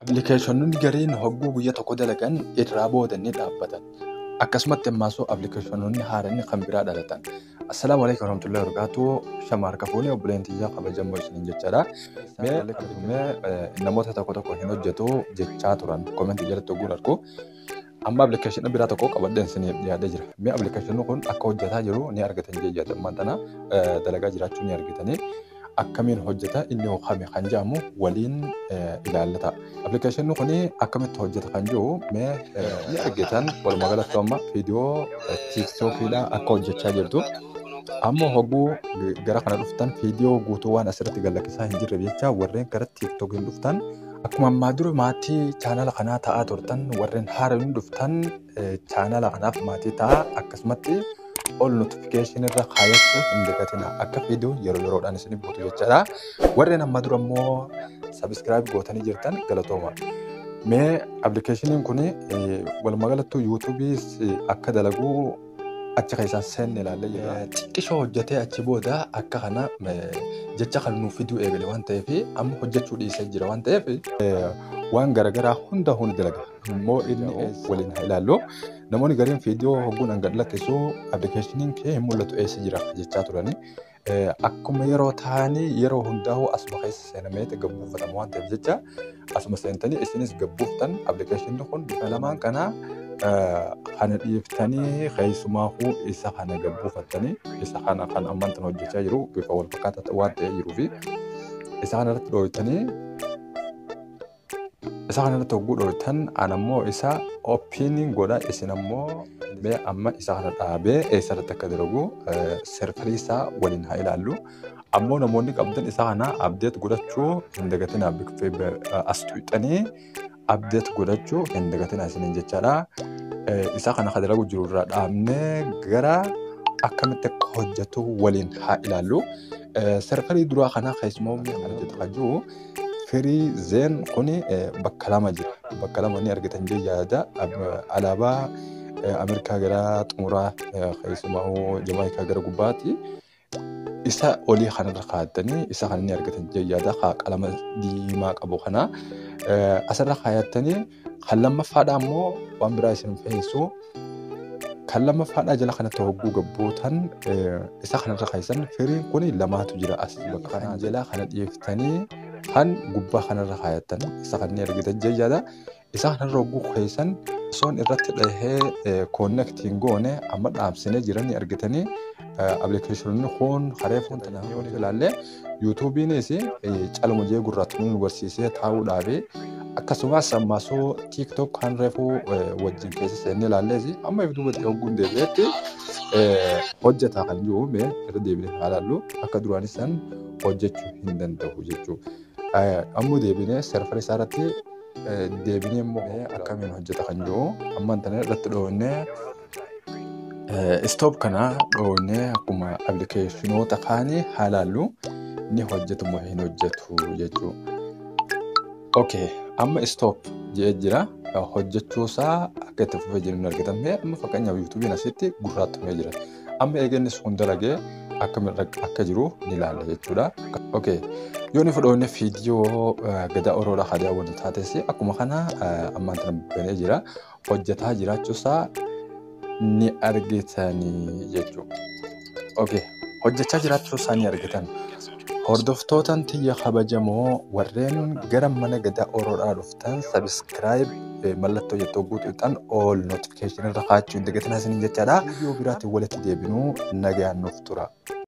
Appilikeeshinoonni gariin hogguu guyyaa tokko dalagan irraa booda ni dhaabbatan. Akkasumatti ammaasuu appilikeeshinoonni haaraan kan biraa dhalatan. Assalaamu alaikum warahmatullahi wabarakatuh. Shamaarka fuunee obboleen tiyyaa kabajamoo isiniin jechaadha. Mee namoota tokko tokko hin hojjetu jechaa turan koomentii jalatti hogguun argu. Amma appilikeeshina biraa tokko qabadheen isiniif dhiyaatee jira. Mee appilikeeshinni kun akka hojjetaa jiru ni argatan jechuudha. Ammaan tana dalagaa jiraachuu ni argitanii. Akkamiin hojjeta inni hoo kami kan jedhamu waliin ilaallata. Appilikeeshinni kun akkamitti hojjeta kan jiru mee ni argitan. Walumaa galatti amma viidiyoo TikTokiidha akka hojjechaa jirtu. Amma hogguu gara kana dhuftan viidiyoo guutuu waan asirratti gad lakkisaa hin jirre jecha warreen gara TikTokiin dhuftan akkuma ammaa dura maatii chaanala kanaa ta'aa turtan, warreen haaraan dhuftan chaanala kanaaf maatii ta'aa, akkasumatti ol notification irra kaayachuu hin dagatina, akka viidiyoo yeroo yeroodhaan isin buutu jechaadha. Warreen amma dura immoo subscribe gootanii jirtan galatooma. Mee appilikeeshiniin kun walumaa galattuu YouTubeis akka dalaguu achi keessaa seenne ilaallee jirra. Xiqqishoo hojjetee achi booda akka kana jecha kan nuuf fiduu eegale waan ta'eef amma hojjechuu dhiisee jira waan ta'eef waan garaagaraa hunda hundi dalaga. Immoo inni waliin haa ilaallu. Namoonni gariin viidiyoo hogguun hanga lakkisu appilikeeshiniin kee hin mul'atu, eessa jira jechaa turani. Akkuma yeroo ta'anii yeroo hundaa'u asuma keessa seenamee gabbuufatama waan ta'eef jecha asuma seentanii isinis gabbuuftan. Appilikeeshinni kun bifa lamaan kana kana dhiiftanii keessumaafuu isa kana gabbuufattanii isa kana kan ammaan tana hojjechaa jiru bifa wal fakkaataa waan ta'ee jiruu fi isa kana irratti dhooytanii, isa kana irratti hogguu dhooytan an ammoo isa opening godha. Isin ammoo mee amma isa kana dhaabee eessarratti akka dalagu serverii isaa waliin haa ilaallu. Ammoo namoonni qabdan isa kana update godhachuu hin dagatinaa, as tuqxanii update godhachuu hin dagatinaa isiniin jechaadha. Isa kana kan dalagu jiru irraa dhaabnee gara akkamitti akka hojjetu waliin haa ilaallu. Serverii duraa kana keessumaa kan hojjetu kan jiru firii zeen kuni bakka lama jira. Bakka lama ni argitan jee yaada. Alaabaa Ameerikaa gara xumuraa, keessumaa Jamaayikaa gara gubbaati. Isa olii kanarra kaa'attanii isa kana ni argitan jee yaada, qalama diimaa qabu kana. Asirra kaayattanii kan lammaffaadhaa immoo waan biraa isin fe'isu. Kan lammaffaadhaa jala kanatti hogguu gabbootan isa kanarra keessan firiin kun lamaatu jira, as bakka kana jala kana dhiyeeffatanii kan gubbaa kanarra kaayattan isa kan ni argitan jee yaada. Isa kanarra hogguu keessan osoon irratti dhahee connectiin goone amma dhaabsinee jiran ni argitanii. Appilikeeshinoonni kun kareefuun tana yoo ilaalle YouTubeiinis caluma jee gurraatti nu barsiisee taa'uudhaafi akkasumas ammaasuu TikTok kan reefuu wajjin keessa seennee ilaallees amma if duubatti hogguun deebi'etti hojjetaa kan jiru mee irra deebinee haa ilaallu, akka duraanis san hojjechuu hin danda'u jechuudha. Ammoo deebinee serverii isaa irratti deebinee immoo akkamiin hojjeta kan jiru amma tana irratti dhoofnee stop kana dhoofnee akkuma appilikeeshinoota kaanii haa ilaallu, ni hojjetu moo hin hojjetu jechuudha. Okay, amma stop jedhee jira. Hojjechuusaa akka itti fufee jiru hin argitan. Mee amma fakkeenyaaf YouTubeiin asitti gurraattumee jira. Amma eegeenni sun dalagee akka jiru ni ilaalla jechuudha. Okay, yoo ni fudhanne viidiyoo gadaa Oroodhaa haa daawwannu taates akkuma kana ammaan tana banee jira. Hojjetaa jiraachuusaa ni argitanii jechuudha. Okay, hojjechaa jiraachuusaa ni argitan. Hordoftootaan tiyya kabajamoo, warreen gara mana gadaa Oroodhaa dhuftan subscribe mallattoo jettoo guutuudhaan all notification irra kaa'achuu hin dagatinaa isiniin jechaadha. Viidiyoo biraatiin walitti deebinuu nagaan nuuf tura.